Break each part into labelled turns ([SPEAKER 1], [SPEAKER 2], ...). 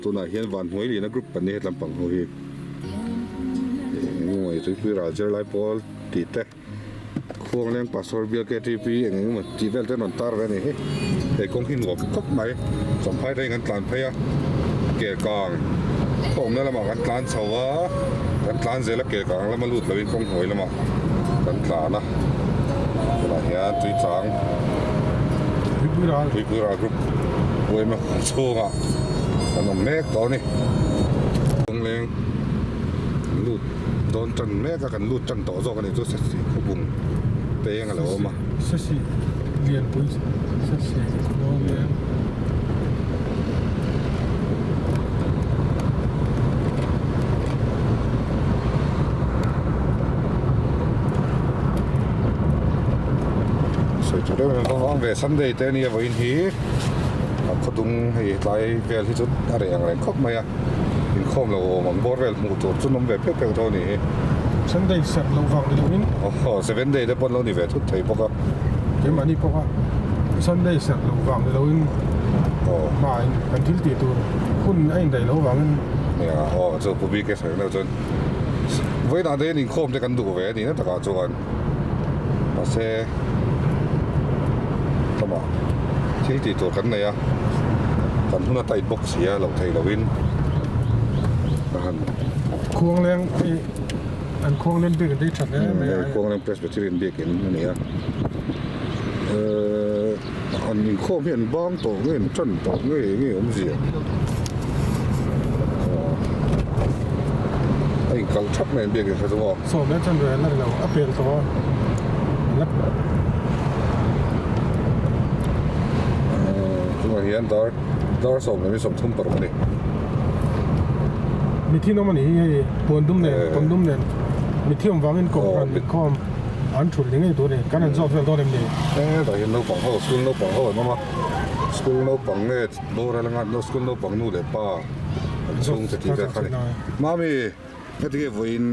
[SPEAKER 1] Tunah hian Vanhnuailiana group kan ni hetlam pang ho hi eng emaw tuipui ral zirlai pawl tih te Khuangleng Pastor Bial KTP eng eng emaw tih vel te an rawn tar ve a ni hi. Hei kawng hi nuam khawp mai Champhai te kan tlan phei a Kelkang khawmna lamah kan tlan chho a kan tlan zel a Kelkang lama lut loin kawng hnuai lamah kan tlan a tunah hian Tuichang Tuipui ral group Uaima chhungah kan awm mek tawh a ni. Kawngleng kan lut dawn tan mek a kan lut tan tawh zawk a ni chu Sasi khawbung peng a lo awm a.
[SPEAKER 2] Sasi lianpui Sasi kawngleng.
[SPEAKER 1] Sawi tur em em vang vang ve Sunday te ania vawiin hi a khawdung hei tlai vel hi chu a reh ang reng khawp mai a inkhawm lo awm ang bawr vel hmuh tur chu an awm ve pheuh pheuh tho a nih hi.
[SPEAKER 2] Sunday serh loh vang ni loin.
[SPEAKER 1] Aw seven day te pawh an lo ni ve thut thei bawk a.
[SPEAKER 2] Keimahni pawha Sunday serh loh vang ni loin hmain kan thil tih tur hun a indaih loh vangin.
[SPEAKER 1] Nia aw chu Pu BK sawi ang deuh chuan vawiinah te hian inkhawm te kan duh ve a nihna takah chuan mahse lamah thil tih tur kan nei a kan hun a tight bawk si a loh theih lohin a han
[SPEAKER 2] Khuangleng hei an Khuangleng biak in te hi that hle mai a.
[SPEAKER 1] Khuangleng Presbyterian biak in a ni a an inkhawm hi an bang tawh nge an tan tawh nge nge awmzia a inkalh thap mai an biak in kha chu maw.
[SPEAKER 2] Sawm leh chuan rel a ni lo a pel tawh a la.
[SPEAKER 1] Chungah hian dar dar 36 a ni.
[SPEAKER 2] Mithin awm a ni hi hei puan dum nen puan dum nen mithi awm vangin kohhran inkhawm an thulh ni ngei tur a ni kan han zawt vel dawn em ni?
[SPEAKER 1] Hetah hian naupang ho school naupang ho an awm a school naupang nge boral anga school naupang nu leh pa an chhungte tih vel kha a ni. Mami heti nge vawiin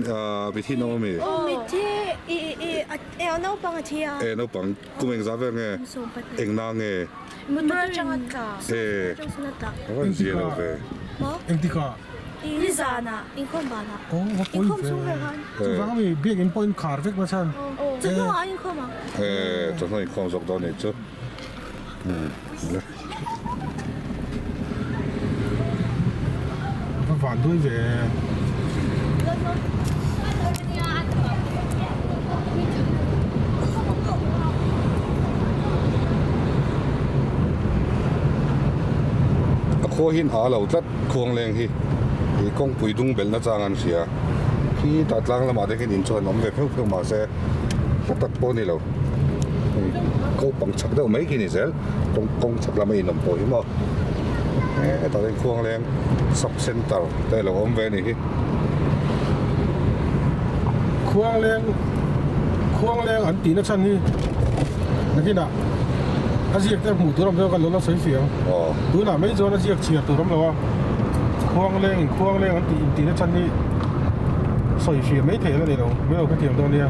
[SPEAKER 1] mithi an awm a mi?
[SPEAKER 3] Aw mithi i i i naupang a thi a.
[SPEAKER 1] E naupang kum engzah vel nge? Engna nge?
[SPEAKER 3] Motor atanga tla.
[SPEAKER 1] E a van zia lo ve.
[SPEAKER 2] Engtikah?
[SPEAKER 3] Nizanah inkhawm banah.
[SPEAKER 2] Aw va pawi ve. Chuvang ami biakinn pawh in khar vek masan.
[SPEAKER 3] Chawhnu ah inkhawm ang.
[SPEAKER 1] E chawhnu inkhawm zawk dawn anih chu.
[SPEAKER 2] Va van duai ve.
[SPEAKER 1] A khua hian a lo tlat khuangleng hi ih kawngpui dung belhna chang an hria khi tah tlang lamah te khian inchuan awm ve pheuh pheuh mahse hla tak pawh a ni lo kopang chak deuh mai khi a ni zel kawng kawng chak lama inawm pawh hi maw hetah hian khuangleng sub center te a lo awm ve a nih hi.
[SPEAKER 2] Khuangleng Khuangleng an tihna chhan hi nakinah a ziak te hmuh tur awm deuh a kan lo la sawi fiah ang. Tunah mai chuan a ziak chhiar tur awm lo a, Khuangleng in Khuangleng an tih intihna chhan hi sawi fiah mai theih a la ni lo, mai lo hrethiam dawn nia.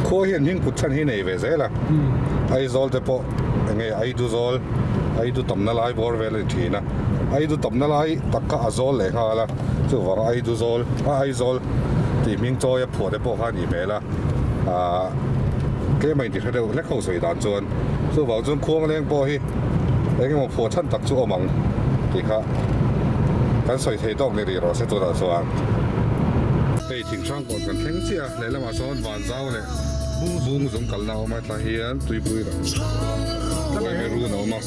[SPEAKER 1] Khua hian hming kut chhan hi nei ve zel a, Aizawl te pawh eng nge Aiduzawl, Aidu tamna lai bawr vel a ni thin a, Aidu tamna lai tak kha a zawl leh nghal a, chuvang Aiduzawl, Aizawl tih hming chawi a phuah te pawh kha a nih hmel a, aah tlem a intihre deuh hlek ho sawi dan chuan chuvang chuan Khuangleng pawh hi eng emaw phuah chhan tak chu awm ang tih kha kan sawi thei tawk ni rih rawh se tunah chuan. Hei thinghrang kawt kan thleng chiah a, lehlamah sawn Vanzau leh Bung zung kalna a awm a, tlai hian tuipui run a awm a,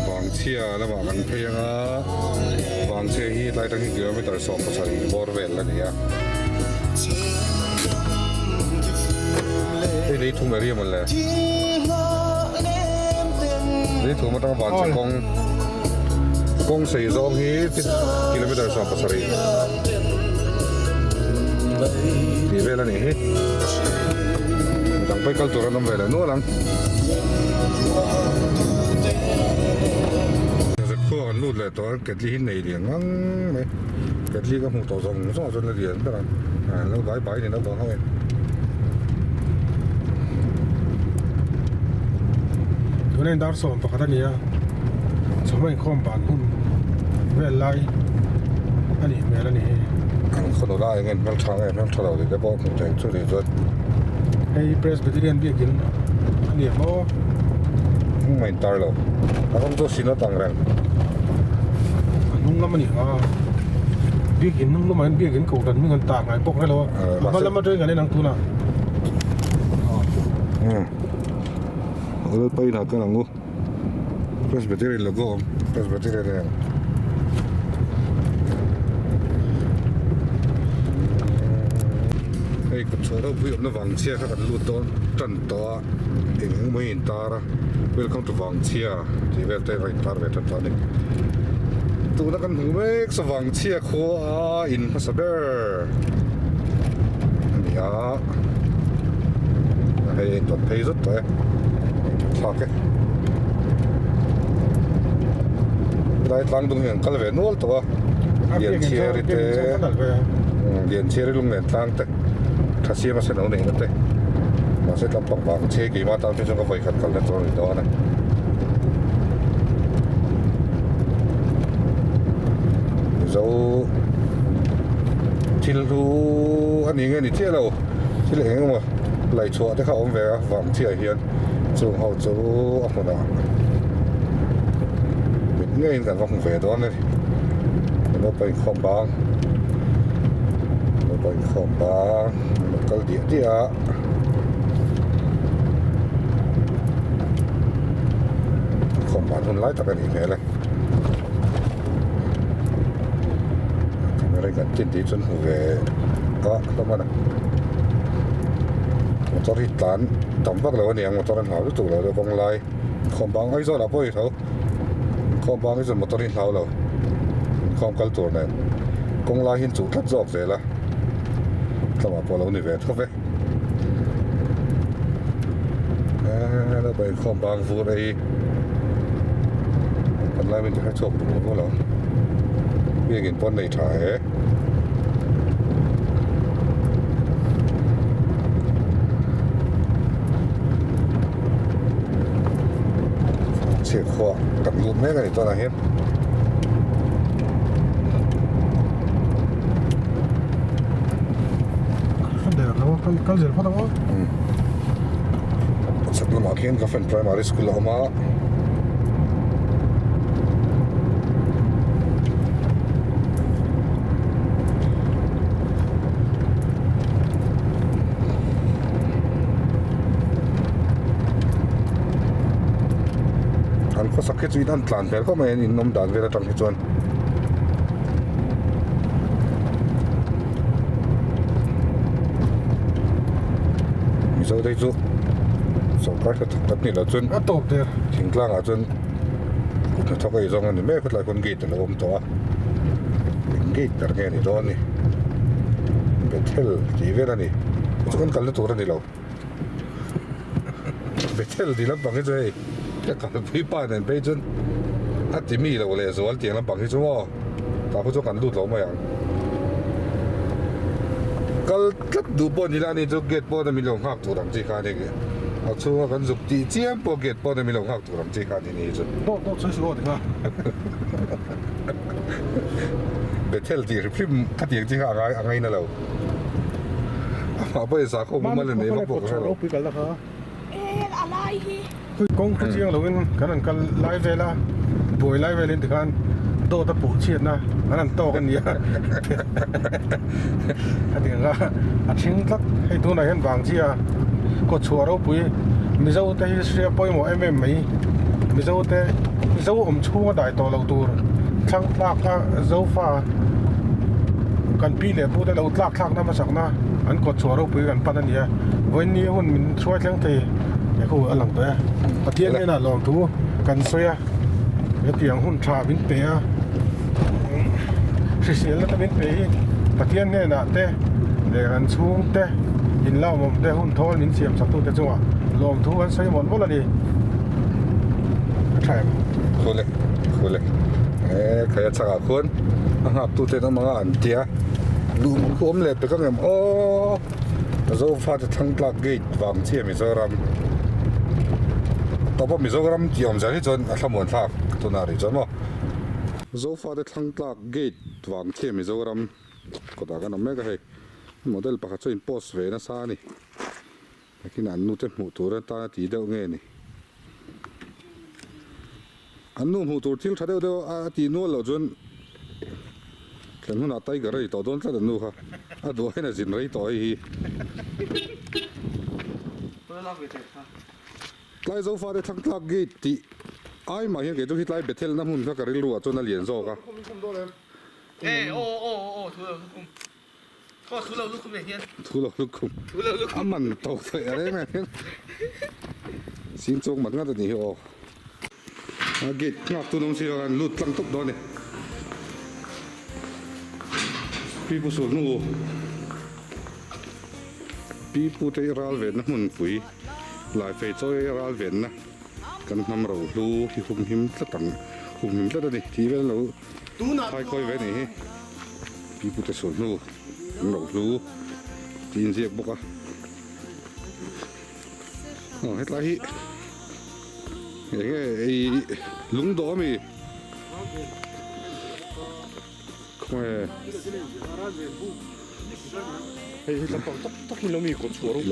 [SPEAKER 1] Vangchhia lamah kan phei ang a, Vangchhia hi tlai atang hian kilometer 17 bawr vel a ni a. Hei lei thum area mawn le, lei thum atanga Vangchhe kawng kawng sei zawng hi kilometer 17. Tih vel a nih hi midang pawh hi kal tur an awm ve leh nual ang Zepkhua kan lut leh tawh a ketli hi nei lian ngang mai ketli ka hmuh tawh zawng zawng ah chuan la lian ber ang an lo bai bai ni naupang ho in.
[SPEAKER 2] Tuna in dar 11 a ni a chawhma inkhawm ban hun. vel lai a nih hmel a ni hi.
[SPEAKER 1] An khaw nula eng nge hmeltha nge hmeltha lo tih te pawh hmuh theih chu ni chuan.
[SPEAKER 2] Hei Presbyterian biakin a ni maw?
[SPEAKER 1] Hnung a intar lo. A rawng chu sinawt ang reng.
[SPEAKER 2] A hnung lam a ni a. Biakin hnung lamah hian biakin kohhran hming an tar ngai bawk hrelo a. A hma lam atangin kan en ang tunah.
[SPEAKER 1] Umm. Lalpa inah kan ang u. Presbyterian logo awm Presbyterian a ni ang. Hei kawtchhuah ropui awmna Vangchhia kha kan lut dawn tan tawh a eng eng mai in tar a welcome to Vangchhia tih vel te a intar ve tan tawh a ni. Tuna kan hmu mek saw Vangchhia khua a in hmasa ber a ni a hei a intawt phei zut tawh e. Thlak e. Helai tlang dung hi an kal ve nual tawh a. Lianchhiari te Lianchhiari lunglen tlang te tha siam a sen lo neihna te mahse tlampang vang chhe keimah tan phei chuan ka vawikhat kalna chu a ni dawn a. Mizo thil hlu a ni nge ni chiah lo thil eng emaw laichhuah te kha a awm ve a vang chiah hian. Chung ho chu a hmunah mit ngeiin kan va hmu ve dawn a ni. Naupang inkhawm bang naupang inkhawm bang an lo kal diah diah a. Inkhawm ban hun lai tak a nih hmel e. Camera in kan tin tih chuan hmu ve a hlawm a ni. Motor hi tlan tam vak lo a ni ang motor an hlau lutuk lo deuh kawng lai inkhawm bang Aizawl ah pawh i tho inkhawm bang hi chuan motor hi an hlau lo inkhawm kal tur nen kawng lai hi an chuh tlat zawk zel a tlangah pawh a lo ni ve tho ve eee naupang inkhawm bang vur ei kan lai min ti hre chhuak duh lo lo biakin pawn nei tha e. Chhiatkhua kan lut mek a ni tunah hian.
[SPEAKER 2] Kal zel phawt ang aw.
[SPEAKER 1] Chhak lamah khian Gafan Primary School a awm a. An khawsak hi chu in an tlan hmel khawp mai a in awm dan vel atang hi chuan. Mizo te hi chu sawrkar hnathawk kan nih loh chuan
[SPEAKER 2] a tawp der
[SPEAKER 1] thingtlang ah chuan kut hnathawk a izawng a ni mek a tlai khawn gate a lo awm tawh a eng gate ber nge a ni dawn ni Bethel tih vel a ni chu kan kalna tur a ni lo Bethel tih lampang hi chu hei ka kalpui pa nen phei chuan a ti mi lo leh zual tiang lampang hi chu maw tah pawh chuan kan lut lo mai ang kal tlat duh pawh ni la ani chu gate pawn a min lo nghak tur ang chi kha ani a chhunga kan zuk tih chiam pawh gate pawn a min lo nghak tur ang chi kha ani ni chu.
[SPEAKER 2] Dawt dawt sawi suh aw ti kha.
[SPEAKER 1] Bethel tih hrim hrim ka tiang chi kha a ngai a ngaina lo. Amah pawhin sakhaw mumal a nei vak bawk ka hre lo.
[SPEAKER 3] A lai hi.
[SPEAKER 2] Kawng kha chiang loin kan han kal lai vel a, buai lai velin tikhan dawt a puh chhiatna an han tawk a nia. A ti ang a, a thing tlat. Hei tunah hian Vangchia kawtchhuah ropui Mizo te hi hria pawimawh em em mai. Mizo te Mizo awm chhunga dai tawh loh tur thlang tlak a Zofa kan pi leh pu te lo tlak thlakna hmasakna an kawtchhuah ropui kan pan a nia. Vawiin hun min hruai thleng thei he khu a lang tawh e. Pathian hnenah lawmthu kan sawi a, hetiang hun tha min pe a, hriselna te min pe hi Pathian hnenah te leh kan chhung te inlawmawm te hun thawl min siam chak tute chungah lawmthu kan sawi mawlh mawlh a ni. A tha em?
[SPEAKER 1] Khule, khule. E khaia chakah khuan a nghak tute an awm ang a an tia. Duh khu awm leh pek ang em aw. Zofate Thlangtlak Gate vang chiah Mizoram tawpa Mizoram tih awm zel hi chuan a thlamuan thlak tunah rih chuan maw. Zofate thlang tlak gate vang khi Mizoram kawtah kan awm mek a hei. Model pakhat chu in post ve nasa a ni. Takin an nute hmuh tur atana ti deuh nge ni. An nu hmuh tur thil tha deuh deuh a tih nual loh chuan thlen hunah tiger a ni tawh dawn tlat an nu kha. A duh aiin a zin rei tawh hei hi. Tlai Zofate thlang tlak gate tih ai mah hian kei chu hi tlai Bethel na hmun kha ka rilru ah chuan a lian zawk a. Thu lo lukhum. A man to theih a reng a hian. Sing chuang mat ngat a nih hi aw. A gate nghak tu nawm si lo an lut tlang tawp dawn a ni. Pi Pu Sul hnu Pi Pu te i ral venna hmunpui lai fei chawi a ral venna kan hnam ro hlu hi humhim tlat ang humhim tlat a ni tih vel lo Thaikawi ve nih hi Pi Pute sul hnu an lo hlu tih inziak bawk a. Aw hetlai hi eng nge ei lungdawh ami khawnge
[SPEAKER 4] Hei hi lampang tak tak in lo mi kawt chhuah rawh.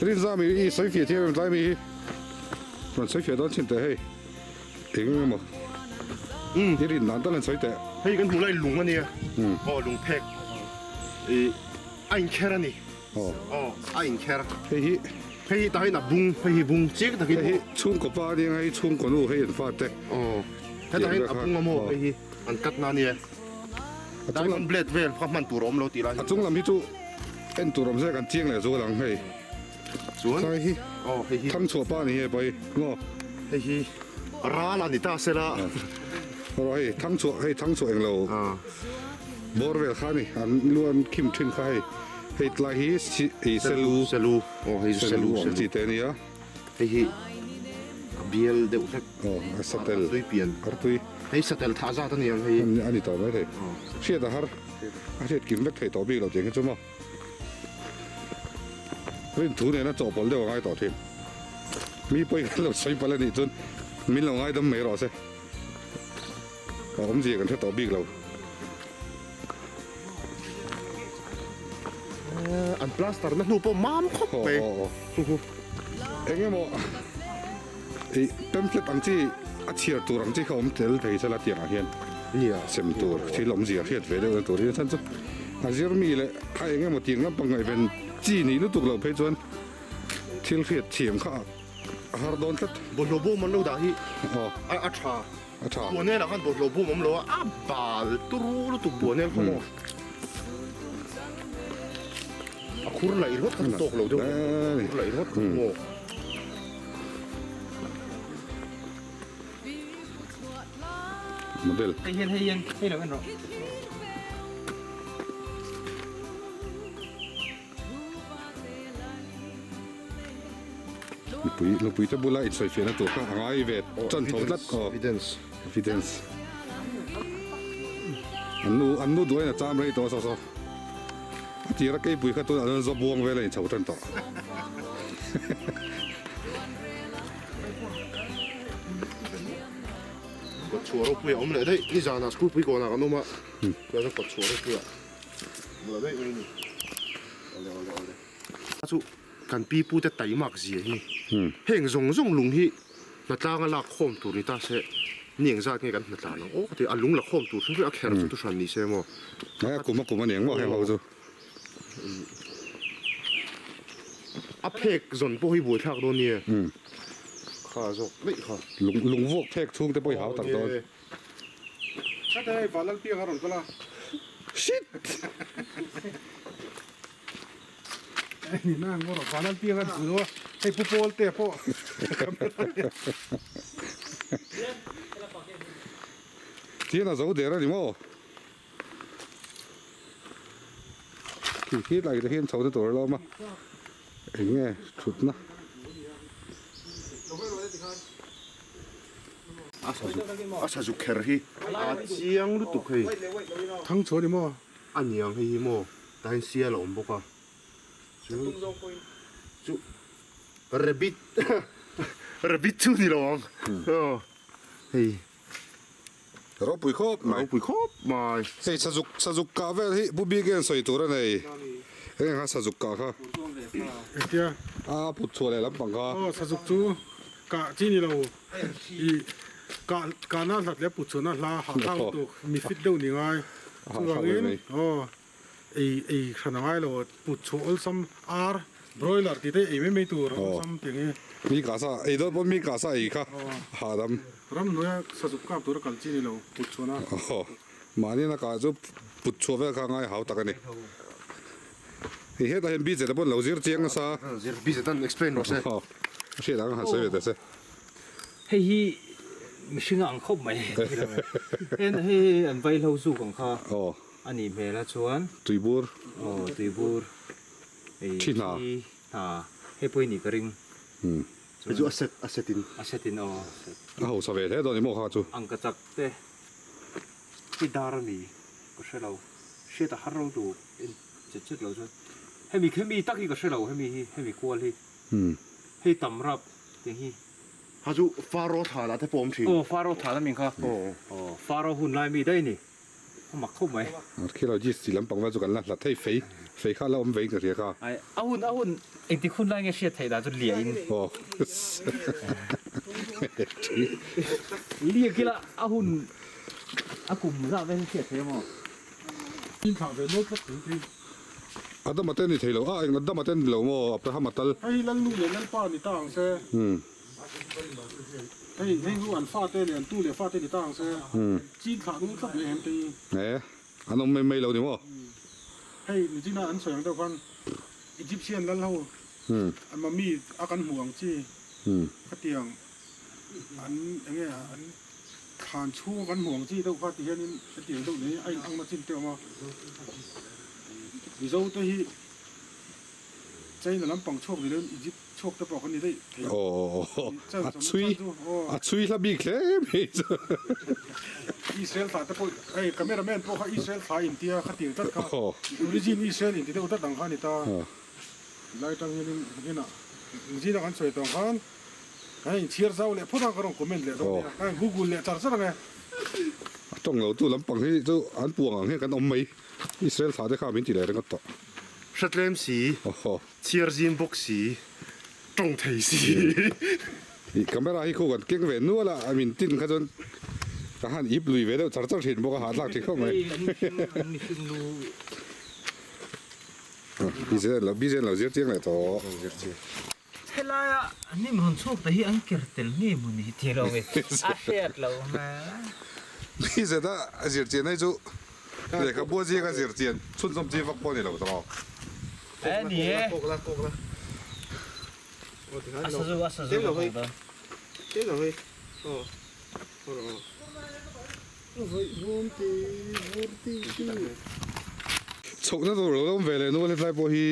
[SPEAKER 1] Rinza mi i sawi fiah thiam em tlai mi hi rawn sawi fiah dawn chin teh hei eng eng emaw i rin dan tal an sawi teh.
[SPEAKER 4] Hei kan hmuh lai lung a nia aw lung phek i a inkher a ni. Aw a inkher.
[SPEAKER 1] Hei hi.
[SPEAKER 4] Hei hi tahin a bung, hei hi bung chiang takin.
[SPEAKER 1] Hei hi chhungkaw pa ania hei chhungkaw nu hei an fate.
[SPEAKER 4] Aw heta hian a bung a maw hei hi an cut na ania. Diamond blade vel kha hman tur a awm lo tih lai.
[SPEAKER 1] A chung lam hi chu en tur awm se kan chiang leh zual ang hei.
[SPEAKER 4] Chuan.
[SPEAKER 1] Tlai hi.
[SPEAKER 4] Aw hei hi.
[SPEAKER 1] Thangchhuah pa ni hei pawi ngaw.
[SPEAKER 4] Hei hi ral a ni ta sela.
[SPEAKER 1] Aw hei thangchhuah hei thangchhuah englo. Bawr vel kha a ni an lu an khim thin kha hei hei tlai hi ei selu
[SPEAKER 4] selu aw hei chu selu
[SPEAKER 1] ang chi te a nia
[SPEAKER 4] hei hi a bial deuh hlek
[SPEAKER 1] aw a satel
[SPEAKER 4] artui pian
[SPEAKER 1] artui
[SPEAKER 4] hei satel thah zat a ni ang hei
[SPEAKER 1] a ni tawh mai thei hriat a har a hriat kim vek thei tawh bik lo tiang hi chu maw rin thu nena chawhpawlh deuh a ngai tawh thin mi pawi kan lo sawi palh a nih chuan min lo ngaidam mai rawh se. A awmzia kan hre tawh bik lo.
[SPEAKER 4] An plaster na hnu pawh mam khawp mai.
[SPEAKER 1] Eng emaw ih pamphlet ang chi a chhiar tur ang chi kha awm tel thei sela tiangah hian sem tur thil awmzia hriat ve deuh na tur hi a chhan chu a zir mi leh a eng emaw tiang lampang ngaihven chi nih lutuk loh phei chuan thil hriat thiam kha a har dawn tlat.
[SPEAKER 4] Bawlhhlawh bawm an lo dah hi a tha.
[SPEAKER 1] A tha.
[SPEAKER 4] Buanel ah khan bawlhhlawh bum awm lo a, a bal turu lutuk buanel kha maw. A khur laih ringawt kha chu tawk lo deuh a khur laih ringawt kha chu maw.
[SPEAKER 1] Model.
[SPEAKER 5] Hei hian hei hian hei lo en rawh.
[SPEAKER 1] Nupui nupui te bula insawifiahna tur kha a ngai ve chan tho tlat aw
[SPEAKER 4] evidence
[SPEAKER 1] evidence an nu an nu duain a cham rei tawh saw saw a tira keipui kha tunah chuan zawbuang vel a inchho tan tawh
[SPEAKER 4] Kawtchhuah ropui a awm leh daih nizanah school pui kawnah kan awm a chuan kawtchhuah ropui ah awm leh daih mai a ni awle awle awle chu kan pi pu te taimak zia hi heng zawng zawng lung hi hnatlang a lak khawm tur ni ta se ni eng zat nge kan hnatlan ang aw ka ti a lung la khawm tur hrim hrim a kher chu hran ni se maw
[SPEAKER 1] a kum a kum a ni ang maw heng ho chu
[SPEAKER 4] a phek zawn pawh hi buaithlak dawn nia kha zawk daih kha
[SPEAKER 1] lung lung vuak phek chhung te pawh i hau tak dawn.
[SPEAKER 2] Heta hei Vanlalpiang a rawn kal a.
[SPEAKER 1] Shit!
[SPEAKER 2] Ni na ang rawh Vanlalpiang a duh lo a, hei Pu Pawlte pawh
[SPEAKER 1] Thian a zo der a ni maw? Khi khi lai te hian chho na tur a lo awm a, eng nge thutna.
[SPEAKER 4] A sazuk a sazuk kher hi a chiang lutuk hei.
[SPEAKER 2] Thang chhuah ni maw?
[SPEAKER 4] A niang hei hi maw tah hian sial a awm bawk a chu chu rabbit rabbit chu ni lo ang aw hei.
[SPEAKER 1] Ropui khawp mai.
[SPEAKER 4] Ropui khawp mai.
[SPEAKER 1] Hei sazuk sazuk kah vel hi Pu Bike-a'n sawi tur a nei. Eng eng kha sazuk kah kha?
[SPEAKER 2] Engtia?
[SPEAKER 1] A put chhuah leh lampang kha.
[SPEAKER 2] Aw sazuk chu kah chi ni lo. I kah kahna hlat leh put chhuahna hla hahthlak lutuk mi fit deuh ni ngai. Chuvangin aw ei ei hran a ngai lo put chhuah awlsam ar broiler tih te ei mai mai tur awlsam tih ang hi.
[SPEAKER 1] Mi kah sa ei dawn pawh mi kah sa ei kha hahdam.
[SPEAKER 2] Ramhnuaia sazuk kap tura kal chi ni lo put chhuahna.
[SPEAKER 1] Aw mahni na kah chu put chhuah vel kha ngai hau tak a ni. Hei hetah hian BZ a pawn lo zir chiang nasa.
[SPEAKER 4] Zir BZ an explain rawh se.
[SPEAKER 1] Aw a hriat ang han sawi ve ta se.
[SPEAKER 5] Hei hi mihring a ang khawp mai. Hei hei an vaihlo zuk ang kha.
[SPEAKER 1] Aw.
[SPEAKER 5] A nih hmel a chuan.
[SPEAKER 1] Tuibur.
[SPEAKER 5] Aw tuibur. Ei
[SPEAKER 1] Thi hna.
[SPEAKER 5] Thi hna. Hei pawh i nih ka ring.
[SPEAKER 1] Umm.
[SPEAKER 4] Hei chu a set a set in.
[SPEAKER 5] A set in aw set.
[SPEAKER 1] A hausa ve hle dawn i maw kha chu.
[SPEAKER 5] Ang ka chak te. Hi dar a mi ka hre lo. Hriat a har ro duh en chet chet lo chuan. Hemi hemi tak hi ka hre lo hemi hi hemi kual hi.
[SPEAKER 1] Umm.
[SPEAKER 5] Hei tam rap tih hi.
[SPEAKER 4] Kha chu Faro thlan ah te pawh awm thin.
[SPEAKER 5] Aw Faro thlan a mi kha.
[SPEAKER 4] Aw.
[SPEAKER 5] Aw Faro hun lai mi daih a ni. A mak khawp mai.
[SPEAKER 1] Archaeologist tih lampang vel chu kan la hlat thei fei fei kha la awm vei ka hria kha.
[SPEAKER 5] Ai a hun a hun engtik hun lai nge hriat theih dan chu liah in.
[SPEAKER 1] Aw.
[SPEAKER 5] Liak ila a hun a kum zah vel hriat theih a maw.
[SPEAKER 2] In thlah ve nual tlat thei thei.
[SPEAKER 1] Adama te ni thei lo a eng Adama te ni lo maw Abrahama tal.
[SPEAKER 2] Hei Lalnu leh Lalpa ni ta ang se. Hei hei nu an fate leh an tu leh fate ni ta ang se. Chin thlah nung tlat mai em te hi.
[SPEAKER 1] E an awm mai mai lo ni maw.
[SPEAKER 2] Hei nichina an sawi ang deuh khan Egyptian lal ho an mummy a kan hmuh ang chi khatiang an enge an thlan chhung a kan hmuh ang chi deuh kha ti hianin hetiang deuh nei a in ang na chin te a awm a. Mizo te hi China lampang chhuak ni loin Egypt chhuak te pawh kan ni daih thei.
[SPEAKER 1] Aw a chhui a chhui hla bik hle mai chu.
[SPEAKER 2] Israel thla te pawh hei camera man pawh kha Israel thla in tia kha tiang tlat kha origin Israel in ti deuh tlat ang kha a ni ta. Tilai atang hianin hnenah zing ah kan sawi tawh ang khan kan inchhiar zau leh phawt a ka rawn comment leh dawn nia. Ka in google leh char char ang e.
[SPEAKER 1] A tawng lo tu lampang hi chu an puang ang hian kan awm mai. Israel thla te kha min ti leh ringawt tawh.
[SPEAKER 4] Hretlem si, chhiar zim bawk si, tawng thei si.
[SPEAKER 1] I camera hi khu kan keng ve nual a, a min tin kha chuan ka han ip lui ve deuh char char thin bawk a, hahthlak thin khawp mai. Busy an lo zir chiang leh tawh.
[SPEAKER 5] Helaia hnim rawn chhuak te hi an ker tel nge maw ni tih lo e, a hriat lo
[SPEAKER 1] Mi zeta a zir chian hi chu lehkhabu a ziak a zir chian chhunzawm chi vak pawh a ni lo tawh.
[SPEAKER 5] E ni e. A sazu a sazu ka hmu dawn.
[SPEAKER 1] Chhohna tur lo la awm ve leh nual hetlai pawh hi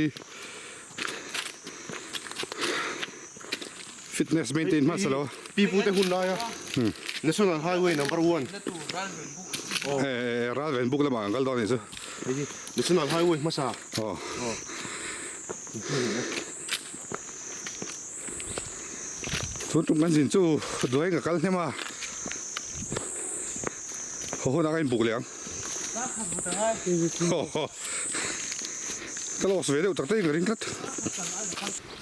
[SPEAKER 1] fitness maintain hmasa lo.
[SPEAKER 4] Pi pu te hun laia National Highway number one.
[SPEAKER 1] E Ralven buk lamah kan kal dawn anih chu.
[SPEAKER 4] National Highway hmasa.
[SPEAKER 1] Aw. Tun tum kan zin chu duai ka kal hnem a, haw hunah ka inbuk leh ang. Ka loss ve deuh tak tak in ka ring tlat.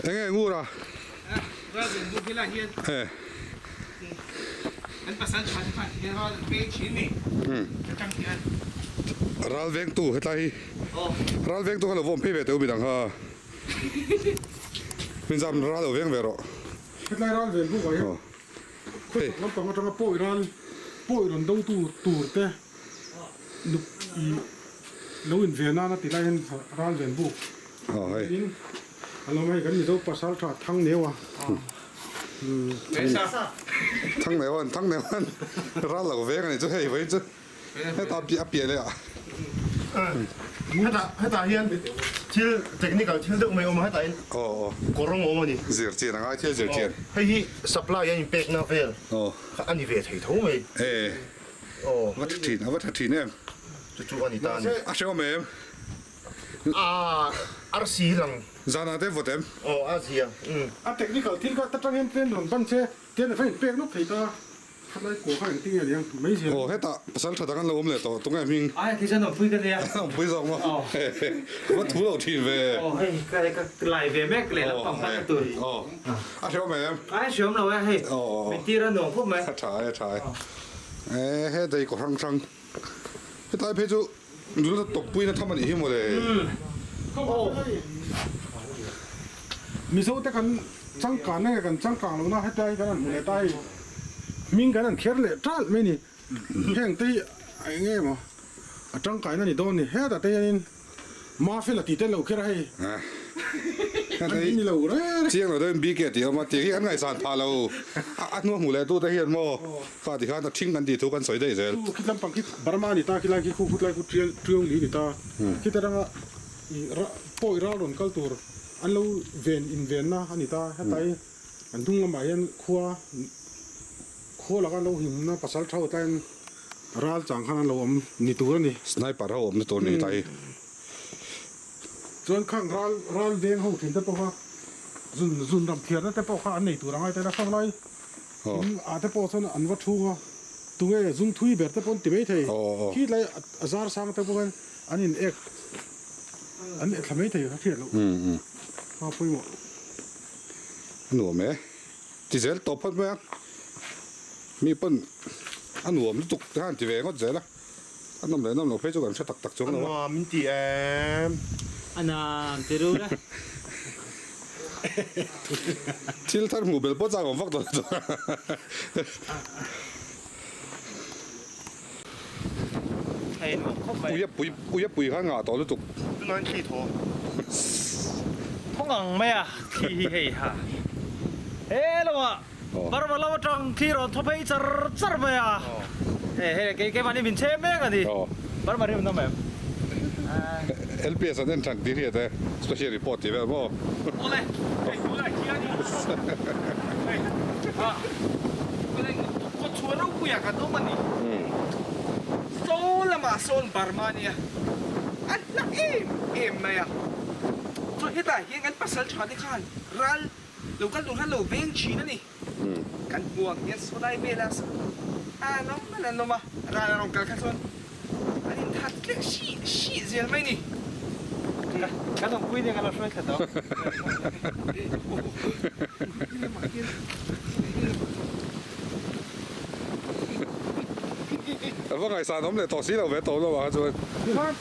[SPEAKER 1] Enge ngur a? Ral vengtu hetlai hi ral vengtu kha lo vawm phei ve teh u midang kha. Min zam ral lo veng ve rawh.
[SPEAKER 2] Hetlai ral ven buk ah hian khawchhak lampang atanga pawi ral pawi rawn do tu tur te nuk i lo in ve nana ti lai hian ral ven buk in a lo hei kan Mizo pasal tha thang neu a.
[SPEAKER 1] Thang neu an thang neu an ral lo veng a ni chu hei vawiin chu heta a piah leh ah.
[SPEAKER 4] Hetah hetah hian thil technical thil deuh mai a awm a, hetah hian kawrawng a awm a ni.
[SPEAKER 1] Zir chian a ngai thil zir chian.
[SPEAKER 4] Hei hi supply a inpekna vel kha a ni ve thei tho mai.
[SPEAKER 1] A va tha thin, a va tha thin em.
[SPEAKER 4] Chu chu a ni ta a ni.
[SPEAKER 1] A hrehawm em?
[SPEAKER 4] A arsi lang.
[SPEAKER 1] Zanah te vawt em?
[SPEAKER 4] Aw a zia.
[SPEAKER 2] A technical thil kha ta tangin tlem rawn ban che, tian a va inpek nawk thei ta. Khatlai kua kha engtin nge niang mai zia.
[SPEAKER 1] Aw hetah pasal tha dang an lo awm leh tawh, tunge hming?
[SPEAKER 5] Ai khi chuan awmpui ka nia.
[SPEAKER 1] Awmpui zawk maw? Va thu lo thin ve.
[SPEAKER 5] Aw hei ka lai ve mek leh lampang hman na tur.
[SPEAKER 1] Aw a hrehawm em?
[SPEAKER 5] Ai hrehawm lo e hei, min tir a nuam khawp mai.
[SPEAKER 1] A tha e a tha e. E he dei kaw hrang hrang. Hetlai phei chu nula tawppui na tham a nih hi mawle.
[SPEAKER 2] Mizo te kan changkan nge kan changkang lo na hetlai kan han hmu leh ta hei hming kan han kher leh ṭalh mai ni. Heng te hi eng nge maw a tangkaina ni dawn ni. Hetah te hianin Mafela tih te lo kher a hei. An ti ni lo reng reng.
[SPEAKER 1] Chiang lo deuhin BK tih a awm a, tih hi an ngaihsan phah lo. A hnua hmuh leh tute hian maw kha ti khan a thing kan tih thu kan sawi daih zel.
[SPEAKER 2] Chu khi lampang khi Burma a ni ta, khilai khi khu khutlai khu Tial Tiong li a ni ta. Khita ranga i ra pawi ral rawn kal tur an lo ven invenna a ni ta. Hetlai an hnung lamah hian khua khua laka an lo himna pasal tha tlaiin Ral chang khan an lo awm ni tur a ni.
[SPEAKER 1] Sniper ho awmna tur ni ta hi.
[SPEAKER 2] Chuan khang ral ral veng ho thin te pawh kha zun zun ram thiarna te pawh kha an nei tur a ngai ta ila khang lai thing ah te pawh chuan an va thung a tunge zung thui ber te pawh an ti mai thei khi tlai a zar sang te pawh khan an in ek an ek thla mai thei a hriat loh kha pawimawh.
[SPEAKER 1] A nuam e. Ti zel tawp phawt mai a, mi pawn a nuam lutuk te khan ti ve ngawt zel a, a nawm leh nawm loh phei chu kan hre tak tak chuang lo a.
[SPEAKER 4] A nuam in ti em?
[SPEAKER 5] A nuam ti ru le.
[SPEAKER 1] Thil thar hmuh belh pawh chak awm vak dawn lo.
[SPEAKER 5] Hei nuam khawp mai.
[SPEAKER 1] Uia pui uia pui khan ngah tawh lutuk.
[SPEAKER 4] Tunah in thli thaw.
[SPEAKER 5] Thawng ang mai a thli hi hei ha. He lo ah Burma lo atang thli rawn thaw phei char char mai a. Hei hei kei keimahni min chhem mek a ni. Burma rim nawm em?
[SPEAKER 1] LPS an en than tih hriat e, special report tih vel maw?
[SPEAKER 5] Awle, hei tunah hian hei ah kawchhuah ropuiah kan awm a ni. Saw lamah sawn Burma nia a hla em em mai a, chuan hetah hian kan pasal tha te khan ral lo kal tur khan lo veng thin a ni. Kan hmu ang hian sawlai vela an awm an an awm a, ral a rawn kal kha chuan an inthat tlek hrih hrih zel mai ni. Kan awmpui nen kan lo hruai thla tawh.
[SPEAKER 1] A va ngaihsan awm leh tawh si lo ve tawh lo ah kha chuan.
[SPEAKER 2] Tikhan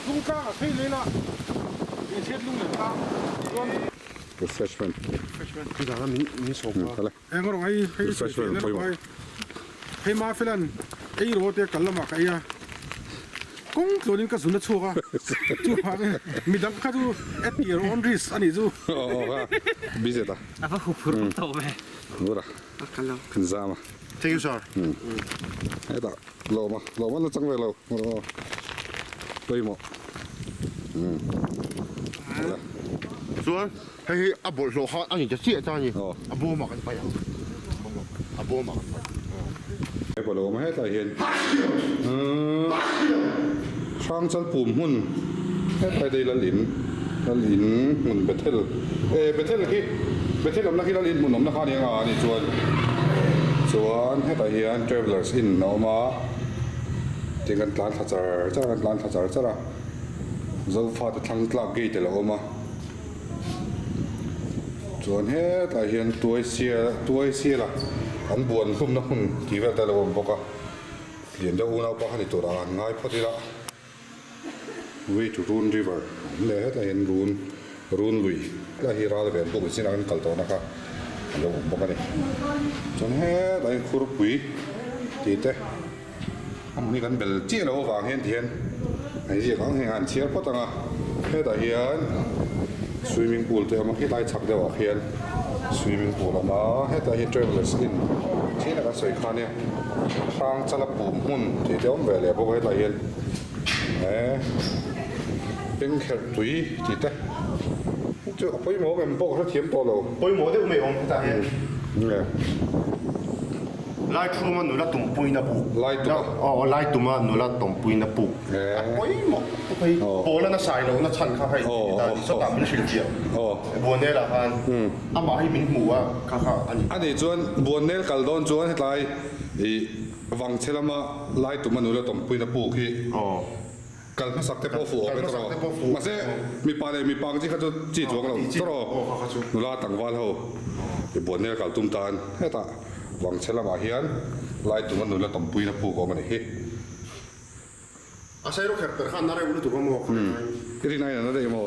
[SPEAKER 2] lungtlang a phei leh la, inchhiat lung leh tlang chuan.
[SPEAKER 1] Refreshment.
[SPEAKER 4] Refreshment. Chutah min min sawm a.
[SPEAKER 2] Eng rawng hei hei
[SPEAKER 1] Refreshment pawimawh.
[SPEAKER 2] Hei hei ma felan ei rawh te kal lamah ka ei a. Kawng tluanin ka zun a chhuak a. Chu vangin midang kha chu at your own risk a nih chu.
[SPEAKER 1] Aw aw kha busy ta.
[SPEAKER 5] A va hup phur vak tawh ve.
[SPEAKER 1] Ngura. Kan zam a.
[SPEAKER 4] Thank you sir.
[SPEAKER 1] Hetah lawm a lawm a la chang ve lo. Aw pawimawh.
[SPEAKER 4] Chuan hei hi a bawlhhlawh kha a ni ta chiah ta a ni. A bawmah kan paih ang. A bawmah kan paih.
[SPEAKER 1] He pawh lo awm hetlai hian Hrangchal pum hmun hetlai dei lal in lal in hmun Bethel e Bethel khi Bethel awmna khi lal in hmun awmna kha a ni anga a ni chuan chuan hetah hian Travellers Inn a awm a tin kan tlan thla char char a kan tlan thla char char a. Zofate thlang tlak gate a lo awm a, chuan hetah hian tuai sial tuai siala an buan hlumna hmun tih vel te a lo awm bawk a, lian deuh unaupa kha ni turah han ngai phawt ila way to Run River a awm leh hetah hian Run Run lui tlai hi ral ven buk zinah kan kal tawhna kha a lo awm bawk a ni, chuan hetah hian khurpui tih te. A hmun hi kan bel chiah loh avang hian tihian an ziak ang heng a an chhiar phawt ang a, hetah hian swimming pool te a awm a, khilai chhak deuh ah khian swimming pool a awm a, hetah hian travellers inn chian a kan sawi kha nia Hrangchala pum hmun tih te a awm ve leh bawk a, hetlai hian. He bengkherh tui tih te chu a pawimawh em pawh ka hrethiam tawh lo.
[SPEAKER 4] Pawimawh deuh mai awm hetah hian. Laithluma nula tumpuina puk.
[SPEAKER 1] Laituma.
[SPEAKER 4] Aw Laituma nula tumpuina puk. A pawimawh tuk hei. Pawl a nasai lohna chhan kha hei tih ta ni sawtah min hrilh chiah. Buannel ah khan amah hi min hmu a kha kha a ni.
[SPEAKER 1] A nih chuan Buannel kal dawn chuan hetlai ih Vangchhe lama Laituma nula tumpuina puk hi kal hmasak te pawh fuh awm e tawrh aw. Mahse mipa leh mipa ang chi kha chu chi chuang lo tawrh aw. Nula tlangval ho i Buannel kal tum tan hetah Vangchhe lamah hian Laituma nula tumpuina puk a awm a ni hi.
[SPEAKER 4] A sairo kher per khan na reuh lutuk a maw?
[SPEAKER 1] I rin aiin a na daih maw?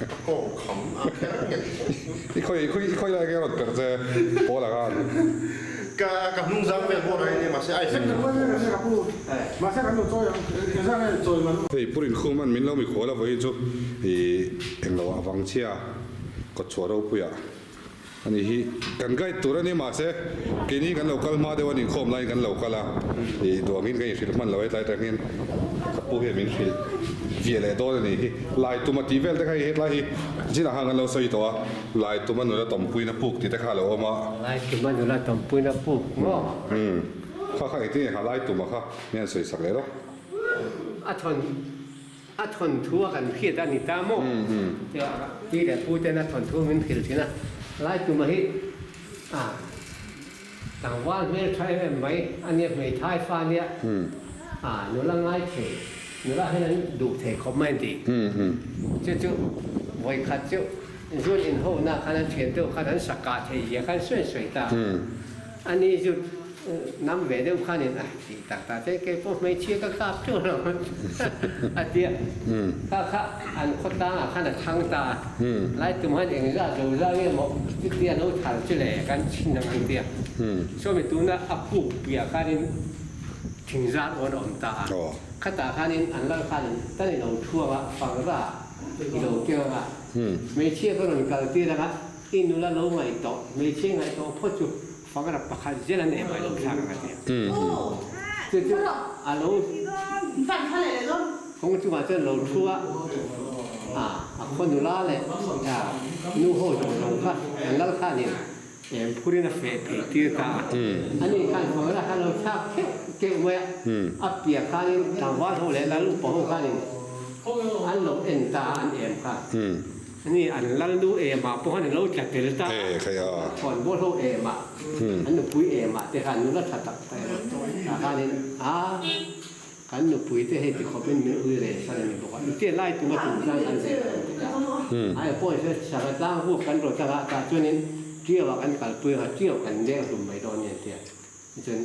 [SPEAKER 4] A kawng kham a kher nghet khawp.
[SPEAKER 1] I khawi i khawi lai nge rawn per che Paul-a khan?
[SPEAKER 4] Ka ka hnung zang vel pawh raih a nia mahse a effect a
[SPEAKER 2] Mahse kan lo chawi ang engzah nge chawi man.
[SPEAKER 1] Hei Pu Rinkhum an min lo mikhual a vawiin chu i englo ah Vangchhia kawtchhuah ropuiah Ani hi kan guide tur a ni mahse keini kan lo kal hma deuh a ni khawm laiin kan lo kal a ih duangin ka inhrilh hman lo hetlai atangin ka pu hian min hrilh viah leh dawn a ni hi lai tuma tih vel te kha hei hetlai hi zinah khan kan lo sawi tawh a lai tuma nula tawmpuina puk tih te kha a lo awm a.
[SPEAKER 6] Lai tuma nula tawmpuina puk maw?
[SPEAKER 1] Umm kha kha engtin nge kha lai tuma kha min han sawi sak leh rawh.
[SPEAKER 6] A thawn A thawnthu a kan hriat a ni ta maw? Pi leh pu ten a thawnthu min hrilh thin a, lai tuma hi a tlangval hmel tha em em mai a nia, hmeithai fa a nia, a nula ngai thei, nula hian an duh thei khawp mai an ti. Chu chu vawikhat chu zun inhawhna khan an thian deuh khan an sakah theih zia khan sawi sawi ta a. A ni chu nam ve deuh khanin a tih tak tak che kei pawh hmeichhia ka kap teuh lo a ti a, kha kha an khawtlangah khan a thang ta a, lai tum khan engzah zo zah nge maw chutia lo thal chu le kan chhin ang an ti a, sawmi tuna a puk piah khanin thingzar awn a awm ta a, khatah khanin an lal khanin tan i lo thuang a, fangra i lo keng ang a, hmeichhia ka rawn kal tir ang a, I nula lo ngaih tawh, hmeichhia ngaih tawh phawt chu fangra pakhat zel an em ai lo thlak ang a ti a. Chu chu a lo kawng chungah chuan lo thu a, a khaw nula leh nu ho zawng zawng kha an lal khanin em phurin a feh phei tir ta a. Ani khan fangra kha a lo thlak keuh keuh mai a, a piah khanin tlangval ho leh lal upa ho khanin an lo en ta a an em kha. Ani an lal nu emah pawh khan an lo tla tel ta a, khawnbawl ho emah, an nupui emah te khan nula tha tak tak em tah khanin a kan nupui te hei ti khawpin min ui reng san a ni bawk a, engtia lai tuma chungchang kan zir ang ti ta a, pawh ni se sangha tlang ruk kan rawt anga tah chuanin Tiau ah kan kalpui anga Tiau kan leng hlum mai dawn nia tia tichuan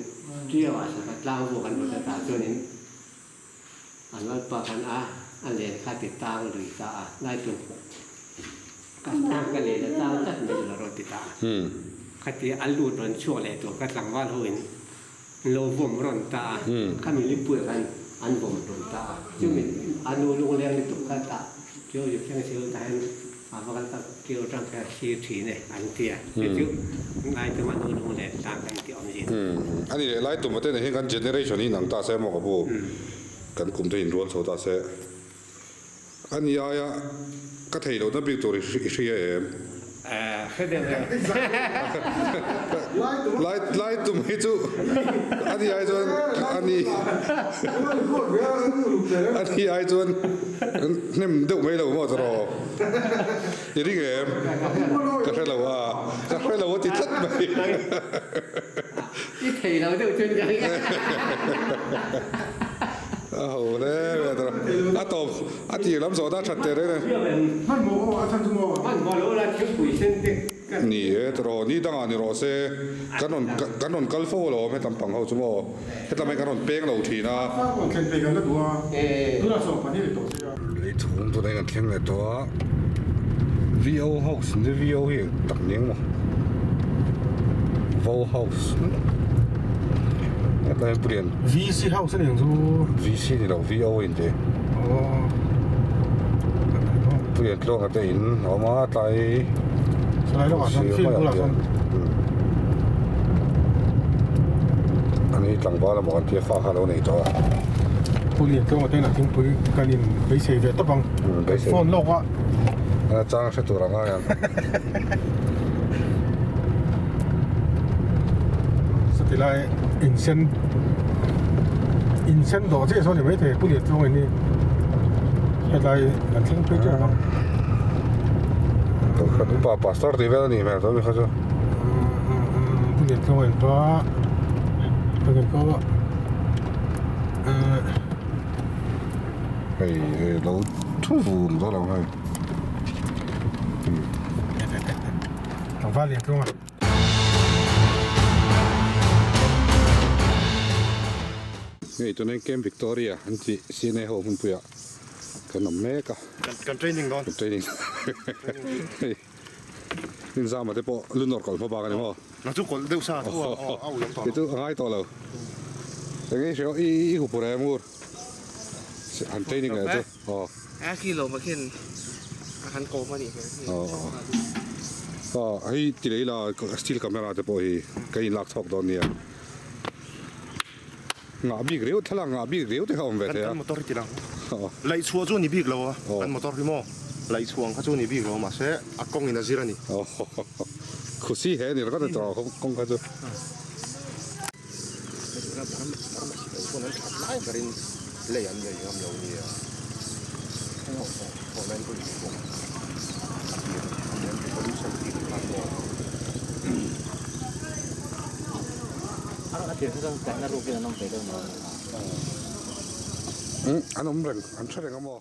[SPEAKER 6] Tiau ah sangha tlang ruk an rawt a tah chuanin A lalpa khan a a len kha ti tang lui ta a, lai chu ka ka len a tang tlat mai chu la rawn ti ta a. Khatia a lut rawn chhuak leh tur kha tlangval ho in lo vawm rawn ta a, khami lipuiah khan an vawm rawn ta a. Chumi a nu lungleng lutuk kha tah kio ju thleng si lo tah hian a va kal ta kio atang kha thlir thin e an ti a. Chu chu lai tuma nu lunglen tang kan ti awm zin.
[SPEAKER 1] A ni leh lai tuma te nen hian kan generation hi inang ta se maw ka pu. Kan kum te inrual chho ta se. A ni aia ka thei lohna bik tur i hria em?
[SPEAKER 6] Hre deuh e.
[SPEAKER 1] Lai lai tum hi chu a ni ai chuan a ni a ni ai chuan hnem deuh mai lo maw tawh i ring em? Ka hre lo a, ka hre lo a ti tlat mai.
[SPEAKER 6] I thei lo deuh chuan ka ring a.
[SPEAKER 1] A ho hle mai a tawrh. A tawp a tir lam zawh ta that teh reng e.
[SPEAKER 2] Hmanhmawh aw a chhan chu maw?
[SPEAKER 6] Hmanhmawh lo la thingpui sen te ka.
[SPEAKER 1] Ni e tawrh ni dangah ni rawh se kan rawn kan rawn kal fo alawm hetam pang ho chu maw hetlama hi kan rawn peng lo thin a.
[SPEAKER 2] Far rawn thlen phei kan la duh a tunah sawm pahnih ri tawh se a.
[SPEAKER 1] Lei chhung tunah hian kan thleng leh tawh a VO house ni VO hi eng tak ni ang maw VO house hetlai hian purian
[SPEAKER 2] VC house a ni ang chu
[SPEAKER 1] VC ni lo VO a inti purian tluanga te in a awm a tlai
[SPEAKER 2] Salai lawkah chuan field bulah chuan
[SPEAKER 1] ani tlangval emaw kan tia fa kha a lo nei tawh a.
[SPEAKER 2] Pu Liantluanga te inah thingpui kan in beisei ve tawp ang. Kan phone lawk a.
[SPEAKER 1] A chang hre tur ang a hian.
[SPEAKER 2] Sati lai insen insen dawh chiah sawn ni maithei Pu Liantluanga in hi hetlai kan thleng phei tep ang.
[SPEAKER 1] Kan upa pastor tih vel a nih hmel tawh mi kha chu.
[SPEAKER 2] Pu Liantluanga in kha kan in kau a.
[SPEAKER 1] Hei hei lo thu vum dawn ang hei.
[SPEAKER 2] Tlangval lian tlung a.
[SPEAKER 1] Hei tunah Camp Victoria an tih CNA ho hmunpuiah kan awm mek a.
[SPEAKER 4] Kan training dawn.
[SPEAKER 1] Kan training. Hei inzama te pawh lunawr kawlh hma bak a ni maw?
[SPEAKER 4] Na chu kawlh deuh sa thu a aw a ulawm tawh lo.
[SPEAKER 1] Kei chu a ngai tawh lo. Eng nge hriau i i huphur em ngur han training leh chu aw.
[SPEAKER 5] A khi lo ma khin a han kawm a nih hmel hi.
[SPEAKER 1] Aw aw hei ti lei la steel camera te pawh hi ka in lak chhuak dawn nia. Ngah bik riau thlalak ngah bik riau te kha awm ve thei a.
[SPEAKER 4] Kan motor hi ti lang. Laih chhuah chu a ni bik lo a, kan motor hi maw laih chhuah ang kha chu a ni bik lo a mahse a kawng in a zir a ni.
[SPEAKER 1] Khusi he ni ringawt a tawh kawng kha chu.
[SPEAKER 4] An that lai berin lei an lei ngam lo nia.
[SPEAKER 1] An awm reng, an hre reng a maw?